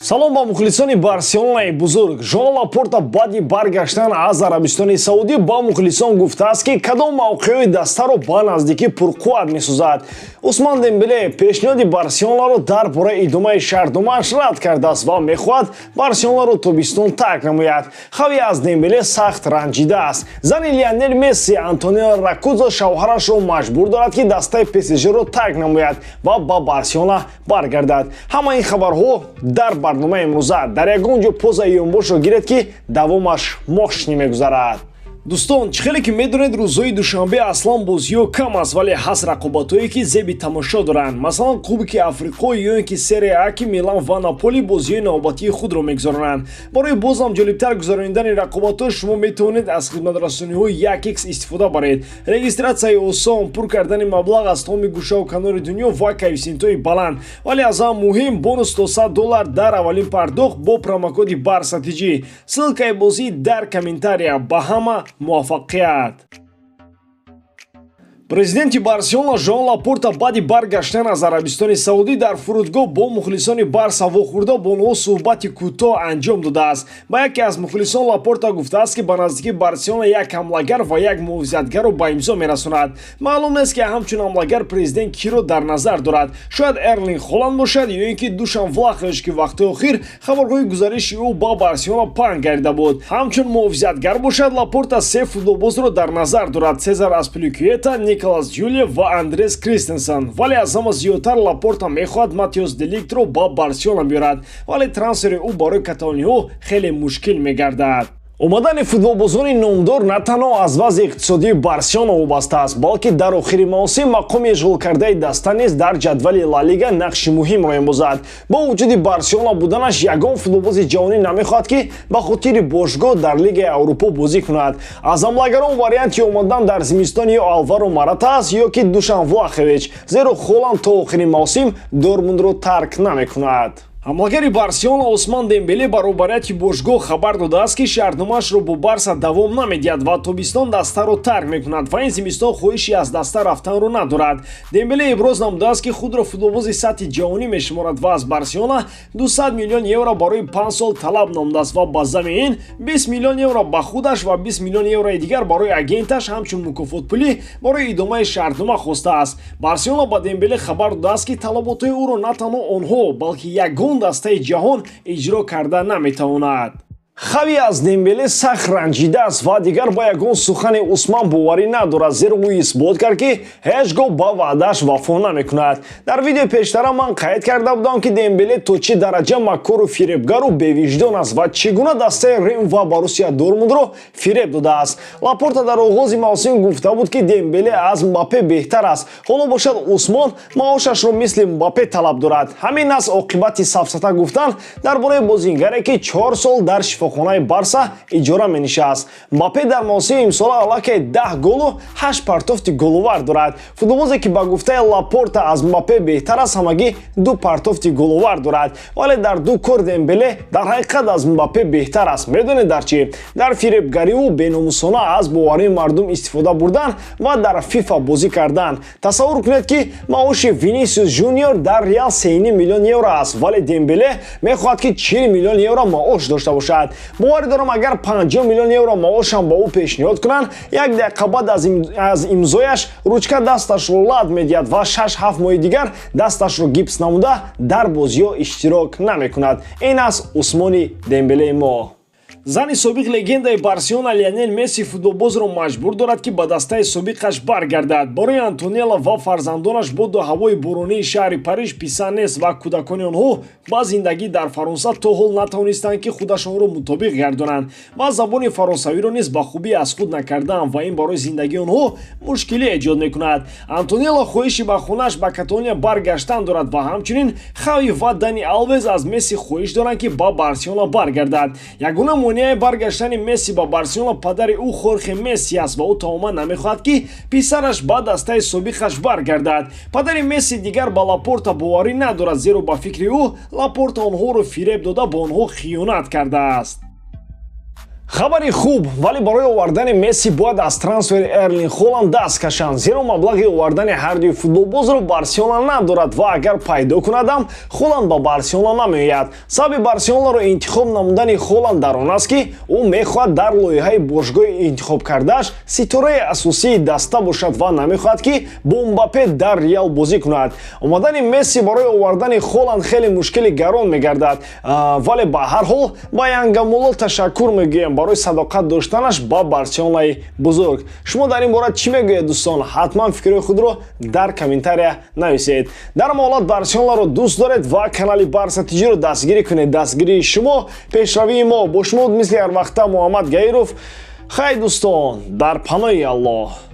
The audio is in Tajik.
Салом ба мухлисони Барселонаи бузург. Жоан Лапорта баъди баргаштан аз Арабистони Саудӣ ба мухлисон гуфтааст, ки кадом мавқеъҳои дастаро ба наздикӣ пурқувват месозад. Усман Дембеле пешниҳоди Барселонаро дар бораи идомаи шартномааш рад кардааст ва мехоҳад Барселонаро тобистон тарк намояд. Хави аз Дембеле сахт ранҷидааст. Зани Лионел Месси, Антонела Рокузо, шавҳарашро маҷбур дорад, ки дастаи ПСЖро тарк намояд ва ба Барселона баргардад. Ҳама ин хабарҳо дар барномаи имрӯза. Дар ягон ҷо позаи ёнбошро гиред, ки давомаш мошни мегузарад. Дӯстон, чӣ хеле ки медонед, рӯзҳои душанбе аслан бозиҳо кам аст, вале ҳаст рақобатҳое, ки зеби тамошо доранд. Масалан, Кубки Африқо ё ин ки Серия А, ки Милан ва Наполи бозиҳои навбатии худро мегузаронанд. Барои бозам ҷолибтар гузаронидани рақобатҳо шумо метавонед аз хидматрасониҳои 1x истифода баред. Регистратсияи осон, пур кардани маблағ аз тамоми гӯшаву канори дунё ва коэффисиентҳои баланд, вале аз ҳама муҳим, бонус то 100 доллар дар аввалин пардохт бо промокоди БАРСАТИҷӣ. Ссылкаи бозӣ дар комментария. Ба ҳама муваффақият! Президенти Барселона Жоан Лапорта баъди баргаштан аз Арабистони Саудӣ дар фурудгоҳ бо мухлисони Барса вохӯрда, бо онҳо суҳбати кӯтоҳ анҷом додааст. Ба яке аз мухлисон Лапорта гуфтааст, ки ба наздикӣ Барселона як ҳамлагар ва як муҳофизатгарро ба имзо мерасонад. Маълум нест, ки ҳамчун ҳамлагар президент киро дар назар дорад. Шояд Эрлинг Холанд бошад ё ин ки Душан Влахович, ки вақти охир хабарҳои гузариши ӯ ба Барселона паҳн гардида буд. Ҳамчун муҳофизатгар бошад, Лапорта се футболбозро дар назар дорад: Сезар Аспиликуэта, Николас Зюле ва Андрес Кристенсен. Вале аз ҳама зиёдтар Лапорта мехоҳад Матиос Деликтро ба Барселона биёрад, вале трансфери ӯ барои каталониҳо хеле мушкил мегардад. Омадани футболбозони номдор на танҳо аз вазъи иқтисодии Барселона вобаста аст, балки дар охири мавсим мақоми ишғолкардаи даста низ дар ҷадвали Ла Лига нақши муҳимро мебозад. Бо вуҷуди Барселона буданаш, ягон футболбози ҷавонӣ намехоҳад, ки ба хотири бошгоҳ дар Лигаи Аврупо бозӣ кунад. Аз ҳамлагарон варианти омадан дар зимистон ё Алваро Марата аст, ё ки Душан Влахович, зеро Холанд то охири мавсим Дортмундро тарк намекунад. Ҳамлагари Барселона Осман Дембеле ба роҳбарияти бошгоҳ хабар додааст, ки шартномаашро бо Барса давом намедиҳад ва тобистон дастаро тарк мекунад ва ин зимистон хоҳиши аз даста рафтанро надорад. Дембеле иброз намудааст, ки худро футболбози сатҳи ҷаҳонӣ мешуморад ва аз Барселона 200 миллион евро барои 5 сол талаб намудааст ва ба зами ин 20 миллион евро ба худаш ва 20 миллион еврои дигар барои агенташ ҳамчун мукофотпулӣ барои идомаи шартнома хостааст. Барселона ба Дембеле хабар додааст, ки талаботҳои ӯро на танҳо онҳо, балки ягон дастаи ҷаҳон иҷро карда наметавонад. Хави аз Дембеле сахт ранҷидааст ва дигар ба ягон сухани Усман боварӣ надорад, зеро ӯ исбот кард, ки ҳеҷ гоҳ ба ваъдааш вафо намекунад. Дар видеои пештара ман қайд карда будам, ки Дембеле то чӣ дараҷа макору фиребгару бевиҷдон аст ва чӣ гуна дастаи Рим ва Боруссия Дортмундро фиреб додааст. Лапорта дар оғози мавсим гуфта буд, ки Дембеле аз Мбаппе беҳтар аст. Ҳоло бошад, Усмон маошашро мисли Мбаппе талаб дорад. Ҳамин аст оқибати сафсата гуфтан дар бораи бозингаре, ки 4 сол дар шифохонаи Барса иҷора менишаст. Мбаппе дар мавсими имсола аллакай 10 голу ҳашт партофти головар дорад. Футболбозе, ки ба гуфтаи Лапорта аз Мбаппе беҳтар аст, ҳамагӣ ду партофти головар дорад, вале дар ду кор Дембеле дар ҳақиқат аз Мбаппе беҳтар аст. Медонед дар чӣ? Дар фиребгариву беномусона аз боварии мардум истифода бурдан ва дар ФИФА бозӣ кардан. Тасаввур кунед, ки маоши Винисиус Жуниор дар Реал 3 миллион евро аст, вале Дембеле мехоҳад, ки 40 миллион евро маош дошта бошад. Боварӣ дорам, агар 50 миллион евро маошам ба ӯ пешниҳод кунанд, як дақиқа баъд аз имзояш ручка дасташро лат медиҳад ва 6-7 моҳи дигар дасташро гипс намуда дар бозиҳо иштирок намекунад. Ин аст Усмони Дембелеи мо. Зани собиқ легендаи Барселона Лионел Месси футболбозро маҷбур дорад, ки ба дастаи собиқаш баргардад. Барои Антонела ва фарзандонаш боду ҳавои боронии шаҳри Париж писанд нест ва кӯдакони онҳо ба зиндагӣ дар Фаронса то ҳол натавонистанд, ки худашонро мутобиқ гардонанд ва забони фаронсавиро низ ба хубӣ аз худ накардаанд ва ин барои зиндагии онҳо мушкилӣ эҷод мекунад. Антонела хоҳиши ба хонааш, ба Каталония баргаштан дорад ва ҳамчунин Хави ва Дани Алвес аз Месси хоҳиш доранд, ки ба Барселона баргардад. Ягона монеаи баргаштани Месси ба Барселона падари ӯ, Хорхе Месси аст ва ӯ тамоман намехоҳад, ки писараш ба дастаи собиқаш баргардад. Падари Месси дигар ба Лапорта боварӣ надорад, зеро ба фикри ӯ Лапорта онҳоро фиреб дода, ба онҳо хиёнат кардааст. Хабари хуб, вале барои овардани Месси бояд аз трансфери Эрлинг Холанд даст кашанд, зеро маблағи овардани ҳардуи футболбозро Барселона надорад ва агар пайдо кунадам, Холанд ба Барселона намеояд. Сабаби Барселонаро интихоб намудани Холанд дар он аст, ки ӯ мехоҳад дар лоиҳаи бошгоҳи интихобкардааш ситораи асосии даста бошад ва намехоҳад, ки бо Мбаппе дар Реал бозӣ кунад. Омадани Месси барои овардани Холанд хеле мушкили гарон мегардад, вале ба ҳар ҳол ба Янгамулло ташаккур мегӯем барои садоқат доштанаш ба Барселонаи бузург. Шумо дар ин бора чӣ мегӯед, дӯстон? Ҳатман фикрҳои худро дар комментария нависед. Дар ҳолат Барселонаро дӯст доред ва канали Барса ТЖро дастгирӣ кунед. Дастгирии шумо пешравии мо. Бо шумо мисли ҳар вақта Муҳаммад Гаиров. Хай, дӯстон, дар паноҳи Аллоҳ.